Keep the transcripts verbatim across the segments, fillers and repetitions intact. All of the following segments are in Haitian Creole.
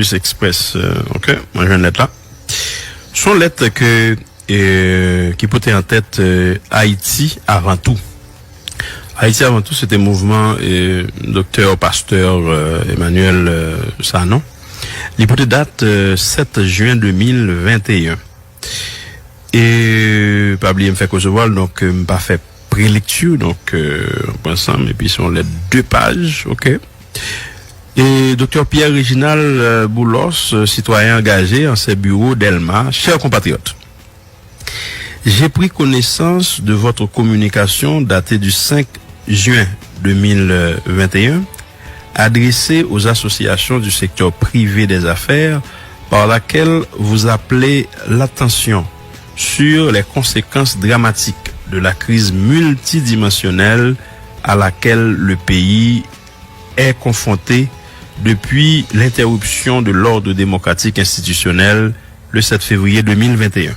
Express, euh, ok, mwen jwenn lèt la. Se yon lèt ke, euh, ki pote an tèt, euh, Ayiti avan tou. Ayiti avan tou, se te mouvman, euh, doktè, pastè, euh, Emmanuel, euh, Sanon. Li pote dat, euh, sèt jen de mil venteyen. E pa bliye m fèk resevwa l, donk, euh, m pa fè prelekti, donk, euh, pran sa m, epi se yon lèt de paj, ok. E doktè Pierre Réginald, euh, Boulos, euh, citoyen engagé, ancien bureau Delma, cher compatriote. J'ai pris connaissance de votre communication datée du cinq juin deux mille vingt et un, adressée aux associations du secteur privé des affaires, par laquelle vous appelez l'attention sur les conséquences dramatiques de la crise multidimensionnelle à laquelle le pays est confronté depuis l'interruption de l'ordre démocratique institutionnel le sept février deux mille vingt et un.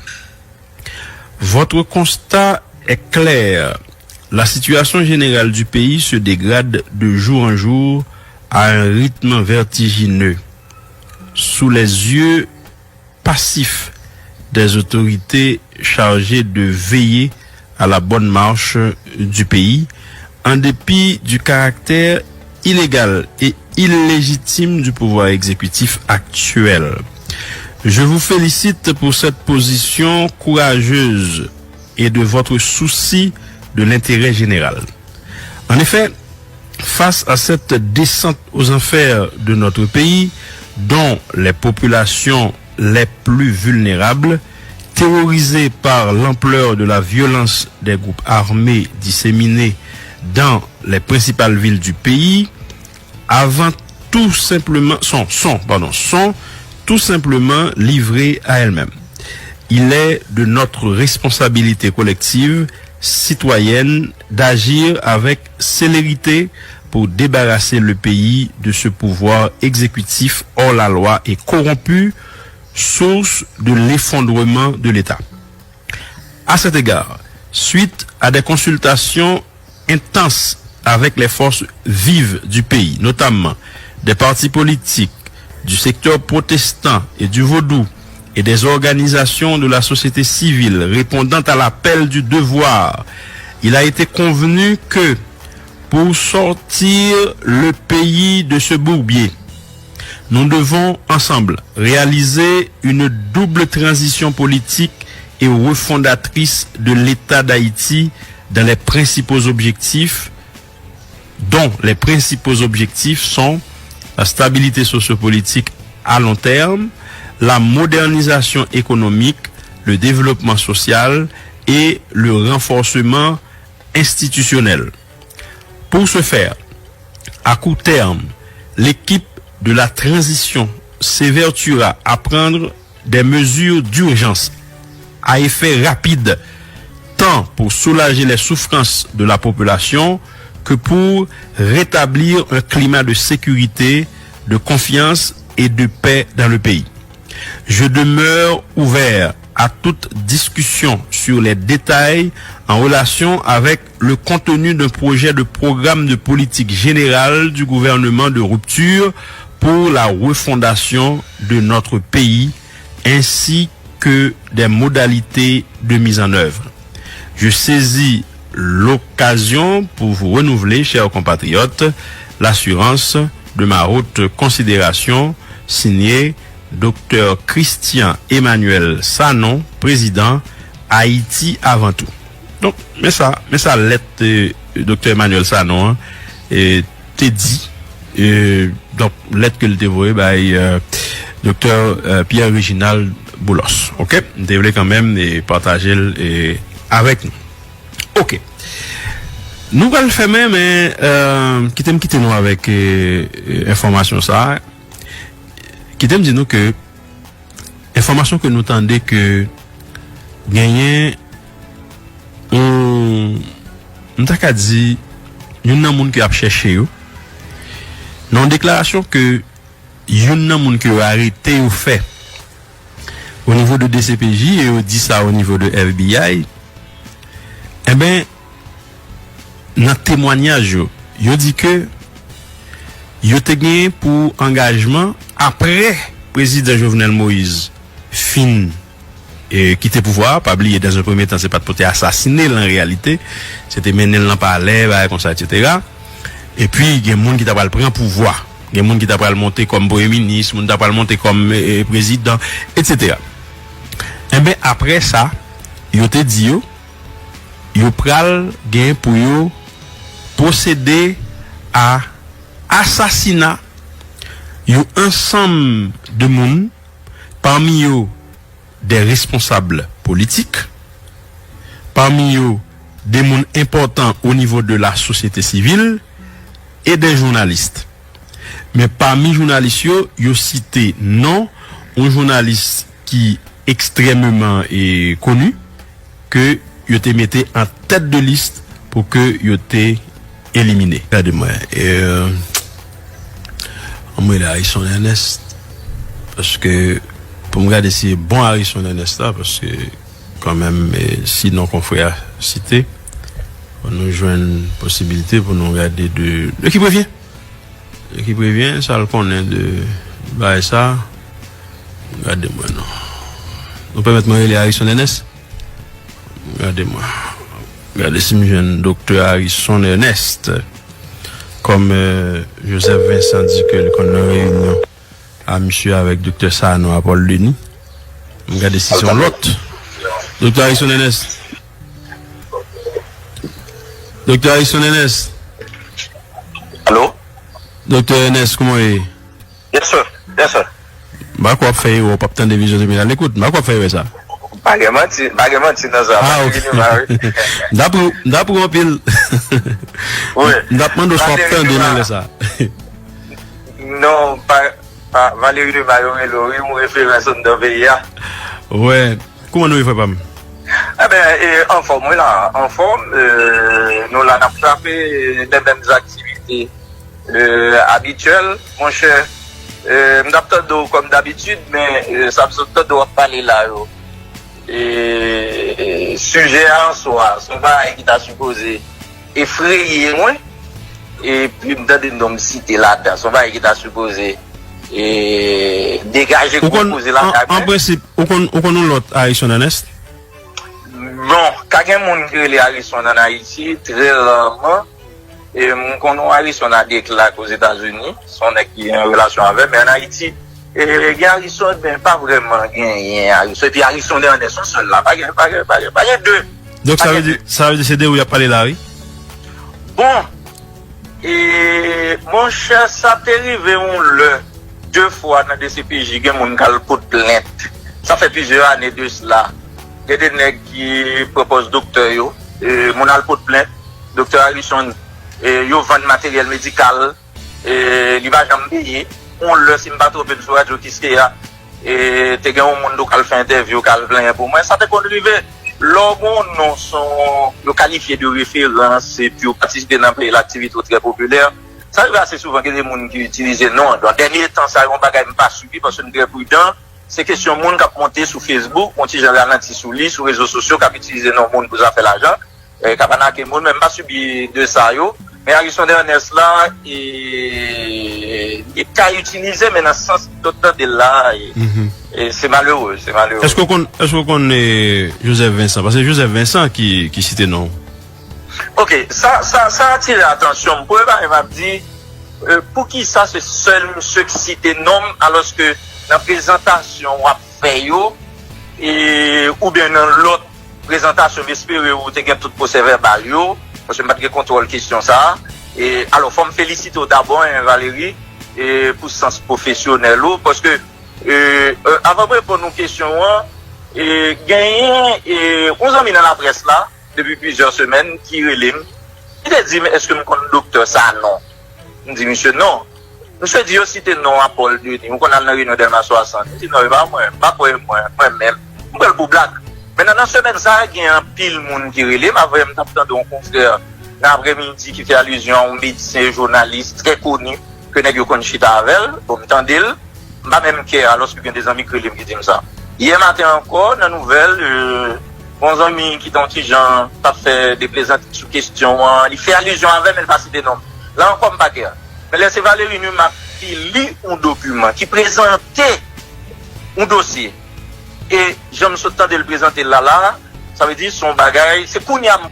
Votre constat est clair. La situation générale du pays se dégrade de jour en jour à un rythme vertigineux, sous les yeux passifs des autorités chargées de veiller à la bonne marche du pays, en dépit du caractère illégal et illégitime du pouvoir exécutif actuel. Je vous félicite pour cette position courageuse et de votre souci de l'intérêt général. En effet, face à cette descente aux enfers de notre pays, dont les populations les plus vulnérables, terrorisées par l'ampleur de la violence des groupes armés disséminés dans les principales villes du pays, avant tout simplement, sont, sont, pardon, sont tout simplement livrées à elles-mêmes. Il est de notre responsabilité collective citoyenne d'agir avec célérité pour débarrasser le pays de ce pouvoir exécutif hors la loi et corrompu, source de l'effondrement de l'État. À cet égard, suite à des consultations intenses avec les forces vives du pays, notamment des partis politiques, du secteur protestant et du vaudou et des organisations de la société civile répondant à l'appel du devoir, il a été convenu que pour sortir le pays de ce bourbier, nous devons ensemble réaliser une double transition politique et refondatrice de l'État d'Haïti dans les principaux objectifs, dont les principaux objectifs sont la stabilité sociopolitique à long terme, la modernisation économique, le développement social et le renforcement institutionnel. Pour ce faire, à court terme, l'équipe de la transition s'évertuera à prendre des mesures d'urgence à effet rapide, tant pour soulager les souffrances de la population que pour rétablir un climat de sécurité, de confiance et de paix dans le pays. Je demeure ouvert à toute discussion sur les détails en relation avec le contenu d'un projet de programme de politique générale du gouvernement de rupture pour la refondation de notre pays, ainsi que des modalités de mise en œuvre. Je saisis l'occasion pour vous renouveler, chers compatriotes, l'assurance de ma haute considération, signé Doktè Christian Emmanuel Sanon, prezidan Ayiti Avan Tou. Donk, men sa, men sa lèt, euh, Doktè Emmanuel Sanon an, euh, te di, euh, donk, lèt ke l te voye bay, euh, Doktè, euh, Pierre Réginald Boulos. Ok? M te vle kanmenm, euh, pataje l, euh, avèk nou. Ok. Nou pral fèmen, men, euh, kite m kite nou avèk, euh, euh, enfòmasyon sa a. Kite m di nou ke enfòmasyon ke nou tande ke genyen yon, m ta ka di, youn nan moun ke y ap chèche yo, nan yon deklarasyon ke youn nan moun ke yo arete yo fè o nivo de D C P J e yo di sa o nivo de F B I, enben, nan temwanyaj yo, yo di ke yo te gen pou angajman apre prezidan Jovenel Moïse fin e, kite pouvwa a, pa bliye, dans un premier temps, se pa t pou te asasine l an reyalite, se te mennen l nan palè, bagay konsa, etsetera. Epi, gen moun ki ta pral pran pouvwa, gen moun ki ta pral monte kòm premye minis, moun ta pral monte kòm e, e, prezidan, etsetera. Enben, apre sa, yo te di yo, yo pral gen pou yo pwosede a asasina yon ansanm de moun, pami yo de responsab politik, pami yo de moun enpòtan o nivo de la sosyete sivil e de jounalis. Men pami jounalis yo, yo site non yon jounalis ki ekstrèmeman e, koni, ke yo te mete an tèt de lis pou ke yo te elimine. Gade mwen, e, ann rele Harrison Ernest, paske pou m gade si bon Harrison Ernest la, paske kanmenm, e, si non konfrè a site, nou jwenn posibilite pou nou gade de, de ki prevyen. De ki prevyen, sa l konnen de bagay sa. Gade mwen non. Nou pèmèt mwen rele Harrison Ernest? Gade mwen. Gade si m jwenn Doktè Harrison Ernest. Kòm, e, Joseph Vincent di ke li konn nan reyinyon a misye avèk Doktè Sanon a Paul Denis. M gade si se yon lòt. Doktè Harrison Ernest. Doktè Harrison Ernest. Alo? Doktè Ernest, kòman w ye? Yes, sir. Yes, sir. M pa kwè w ap fè erè, w p ap tande Vizyon Tribinal Ekout. M pa kwè w ap fè erè sa. Pa gen manti, pa gen manti nan sa. Ah, ok. M t ap ri, m t ap ri anpil. Wi. M t ap mande w si w ap tande nan lè sa. Non, pa, pa, Valery Numa yo rele w, wi, yon referans anndan peyi a. Wè. Kòman nou ye, frè pa m? Eben, e, anfòm, wi la, anfòm, e, nou la n ap frape, e, les mêmes activités, e, abityèl, monchè, e, m t ap tande w kòm dabitid, men, e, sa m sot tande w ap pale la yo, e, sijè a an swa, se yon bagay ki ta sipoze efreye mwen, epi m tande non m site ladan, se yon bagay ki ta sipoze, e, degaje gwo koze lakay mwen. An prensip, ou konn, ou konn yon lòt Harrison Ernest? Bon, ka gen moun ki rele Harrison ann Ayiti, trè raman. E m konn yon Harrison Adeklak Ozetazini, se yon nèg ki an relasyon avè m, men ann Ayiti, e, gen Harrison, men pa vrèman genyen Harrison. Epi Harrison Ernest, yon sèl la, pa gen, pa gen, pa gen, pa gen de. Donk, sa vle di, sa vle di se de ou y ap pale la, wi? Bon, e, monchè, sa te rive yon lè, de fwa nan D C P J, gen moun k al pot plent. Sa fè plizyè ane de sila. Gen de nèg ki pran pòz doktè yo. E, moun al pot plent. Doktè Harrison, e, yo vann materyèl medikal. E, li pa janm peye. Yon lè, si m pa twonpe m, sou Radyo Kiskeya, e, te gen yon moun tou k al fè entèvyou, k al plenyen pou mwen. Sa te konn rive. Lè w gen yon non, se yon, yo kalifye de referans, epi w patisipe nan pleyel aktivite w trè popilè. Sa rive ase souvan gen de moun ki itilize non an. Donk, dènye tan sa yo, yon bagay m pa sibi paske m trè pridan. Se kesyon moun k ap monte sou Facebook, yon ti jan ralanti sou li, sou rezo sosyo, k ap itilize non moun pou zafè lajan, e, k ap anake moun, men m pa sibi de sa yo. Men Harrison Ernest la, e, li ka itilize, men nan sans m sot tande l la, e, e, se malere, se malere. Èske w konn, èske w konn, e, Joseph Vincent? Paske Joseph Vincent ki, ki site non w. Ok, sa, sa, sa atire atansyon m. Premye bagay m ap di, e, poukisa se sèl misye k site non m, alòske nan prezantasyon w ap fè yo, e, oubyen nan lòt prezantasyon, m espere ou te gen tout pwosè vèbal yo, paske m pa t gen kontwòl kesyon sa a. E, alò, fò m felisite w dabò, en, Valery, e, pou sans pwofesyonèl ou, paske, e, e, avan m reponn ou kesyon an, e, genyen, e, yon zanmi nan laprès la, depi plizyè semèn, ki rele m, ki te di m, "Èske m konn doktè Sanon?" M di misye, "Non." Misye di, "Yo site non a Paul Denis. Ou konn al nan reyinyon Dèlma swasant?" M di, "Non, e pa mwen. M pa kwè e mwen, mwen menm. M pran l pou blag." Men nan, nan semèn sa a, gen anpil moun ki rele m. Avè m t ap tande yon konfrè nan aprèmidi ki fè alizyon a yon medsen, jounalis trè koni, ke nèg yo konn chita avè l. Bon, m tande l. M pa menm kè, alòske gen de zanmi k rele m ki di m sa. Yè maten ankò, nan nouvèl, e, yon zanmi ki te yon ti jan t ap fè de plezantri sou kesyon an, li fè alizyon avè m, men l pa site non m. La ankò, m pa kè. Men lè se Valery Numa li yon dokiman, ki prezante yon dosye. E jan m sot tande l prezante l la, la, sa vle di se yon bagay, se kounye a m